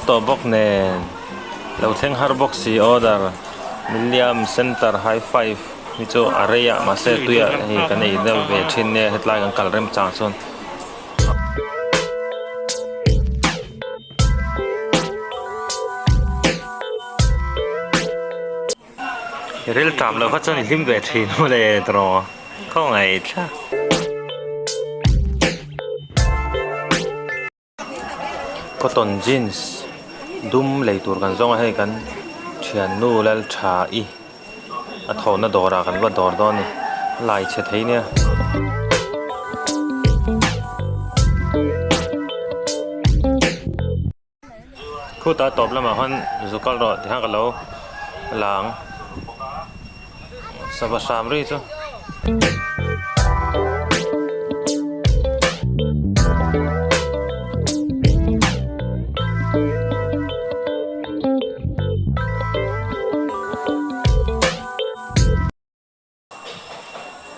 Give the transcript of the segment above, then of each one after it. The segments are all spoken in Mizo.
tawh bawk nen lo thleng har bawk si order William Center High Five hi chu a rei a mahse tuiah hei kan ei deuh ve thin nia hetlai kan kal rem chang chuan. Ril tap loh kha chuan i hlim ve thin mawle tawh khawngaih thlak. Cotton jeans dum lei tur kan zawng a hei kan thiannu Laltha-i a thawhna dawrah kan va dawr dawn a ni lai chhe thei nia. Khutah tawp lamah khan zu kal rawh tih kha ka lo la ang sava hram ri chu.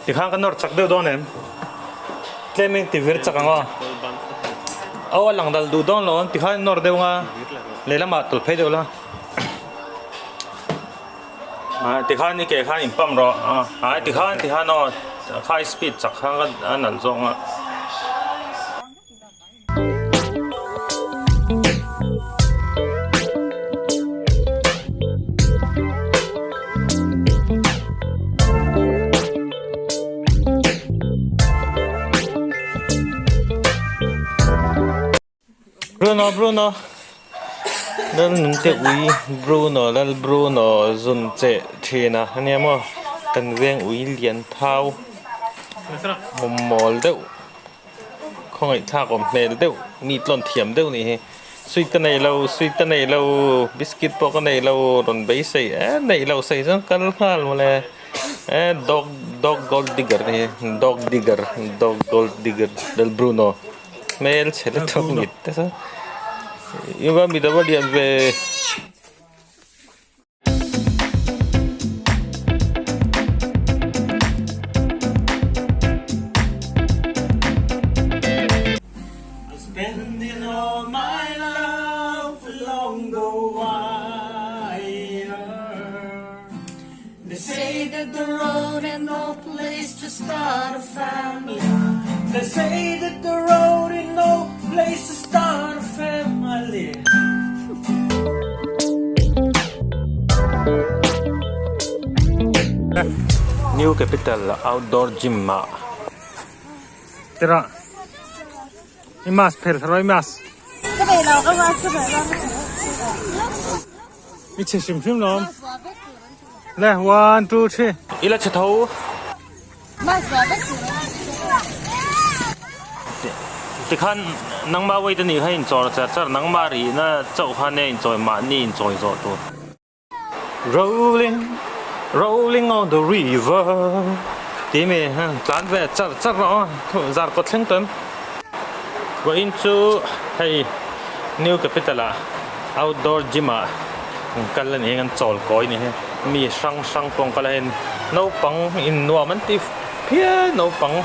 Tikhan ka nawr chak deuh dawn em? Tlem in ti vir chak ang aw. Aw a lang dal duh dawn lo ang tikhan nawr deuh anga lehlamah tawlh phei deuh la. Ah tikhan i ke khan in pump rawh ah ah tikhan tikhan aw high speed chak khan a nalh zawk ang a. Bruno Bruno lal nun te ui Bruno lal Bruno zun cheh thin a ania maw kan veng ui lian thau mawm mawl deuh. Khawngaih thlak awm hmel deuh mi tlawn thiam deuh nih hi sweet ka nei lo sweet ka nei lo biscuit pawh ka nei lo rawn beisei eh neih loh sei chuan kal nghal mawle eh dog dog gold digger te hi dog digger dog gold digger del bruno hmel chhe lutuk mit te saw i va mit a va lian ve. New Capital Outdoor Gym ah tira i mask pher thar i mask i chhe hrim hrim lawm le 1 2 3 ila chhe tho. Tikhan nangmah weight a nih kha inchawr char char nangmah rihna chauh kha nia inchawi mahni inchawi zawh tur. Rolling rolling on the river tih mi tlan ve char char rawh aw zar kawt thleng tawh em. Vawiin chu hei New Capital ah outdoor gym ah an kal a ni an chawl kawi a ni hi mi hrang hrang pawh an kal a hei naupang in nuam an ti phian naupang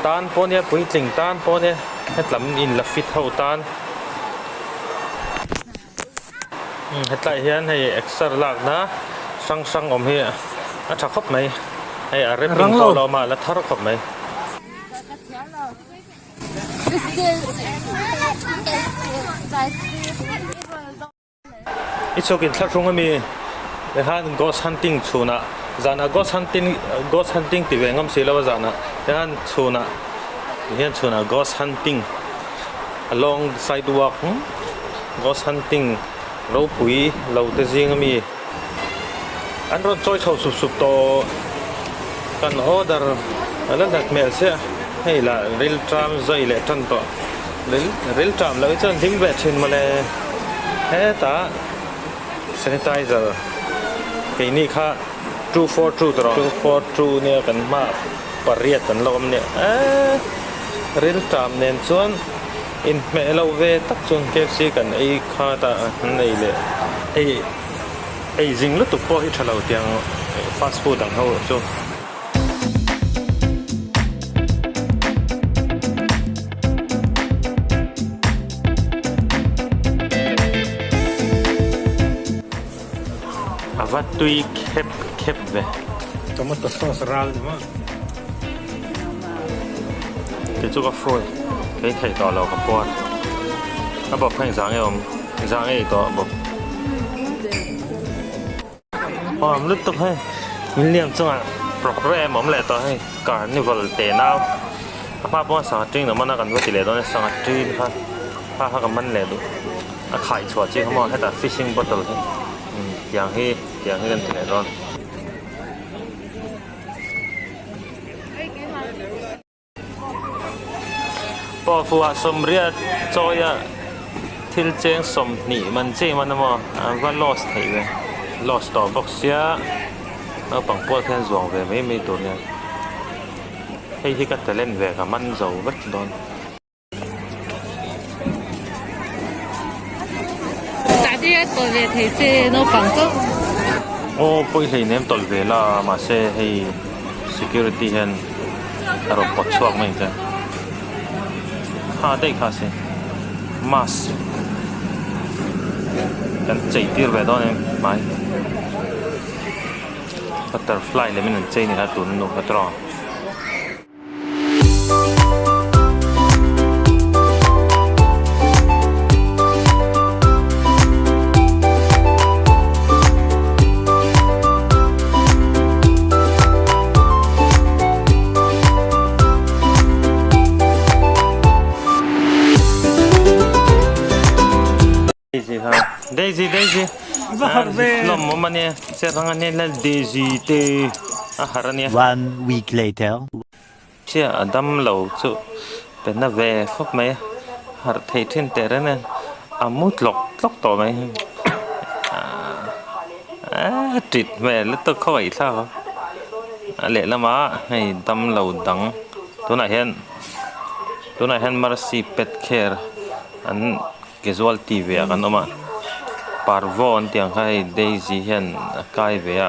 tan pawh nia puitling tan pawh nia hetlam in la fit ho tan hetlai hian hei exer lakna hrang hrang awm hi a tha khawp mai hei a rem in pawh a lo awm a la thar khawp mai. I chhuk in thlahrung ami tikhan ghost hunting chhunah zanah ghost hunting ghost hunting ti ve ngam si lo a zanah tikhan chhunah tihian chhunah ghost hunting along sidewalk ghost hunting ropui lo te zing ami an rawn chawi chho sup sup tawh kan order a la hlat hmel chiah hei lah ril tram zai leh tan tawh ril ril tram loh hi chuan hlim ve thin mawle hetah sanitizer keini kha 242 tawh 242 nia kan hmaah pariat an lo awm nia eee ril tram nen chuan. Inhmeh loh ve tak chuan KFC kan ei khat a an ei leh ei ei zing lutuk pawh hi tha lo tiang fast food ang ho chu. A va tui khep khep ve. Tomato sauce ral ni maw? Kei chu ka full kei thei tawh lo ka puar. A bawp kha engzah nge awm? Engzah nge ei tawh a bawp? Awm lutuk hei William chungah programme awm leh tawh hei carnival teh nau a hma pawh a sangha ṭing lo man a kan va ti leh dawn e sangha ṭin kha kha kha ka man leh duh a khai chhuah chi kha maw hetah fishing bottle hi tiang hi tiang hi kan ti leh dawn. Pawhfuah sawmriat chawia thil cheng 20 man chei man emaw an va loss theih ve loss tawh bawk sia naupang pual khian zuang ve mai mai tur nia hei hi ka talent ve ka man zo vek dawn. Aw pawi hleinem tawlh ve la mahse hei security hian a rawn pawt chhuak mai ang che kha daih kha se mask kan chei tir ve dawn em hmai butterfly lem in an chei a ni kha tun nu kha tawng. Daisy kha Daisy Daisy Va harh ve. Lawm awm ania chet ang ania lal Daisy te a harh ania. One week later. Chiah a dam lo chu pe na ve khawp mai a harh thei thin teh reng nen a mu tlawk tlawk tawh mai a tit hmel lutuk khaw thlak a a lehlamah hei dam lo dang tunah hian tunah hian Mercy pet care an. Casualty ve ah kan awm a parvo an tih ang kha hei daisy hian a kai ve a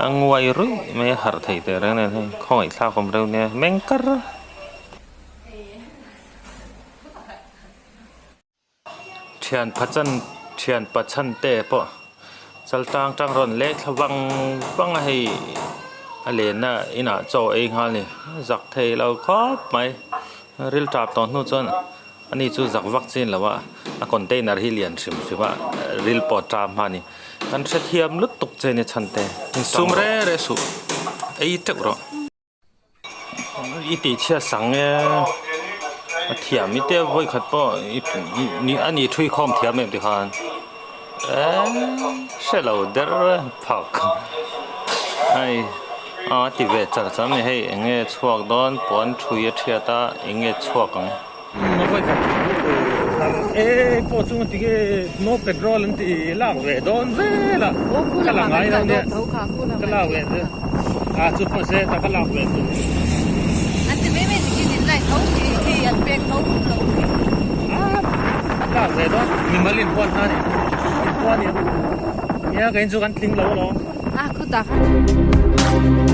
a nguai ruih mai a harh theih teh reng nen hei khawngaih thlak awm reuh nia meng kar thian pachan thian pachan te pawh chal tang tang rawn leng thla vang vang a hei a lenna inah chaw ei nghal a ni zak thei lo khawp mai ril tap tawh hnu chuan. Ani chu zak vak chin lo a, a container hi lian hrim hrim a, ril pawh ṭam hma a ni. Kan hrethiam lutuk che nia chhan te. Insum re re suh, ei teuh rawh. I tih chhiat sang nge a thiam i te vawi khat pawh a ni thui khawm thiam em tikhan eee hre lo der phak hei a ti ve char char a ni hei eng nge chhuak dawn puan thui a thiat a eng nge chhuak ang. E pawh chu ti nge no petrol an ti lak ve dawn vel a ka la ngai lo nia ka lak ve chu a chu pawh se ta ka lak ve chu an ti mai mai tikin in like tho khi khi an pek tho lo khi a lak ve dawn mimal in huat na ni in huat nia nia kei chu kan tling lo alawm a khutah khan.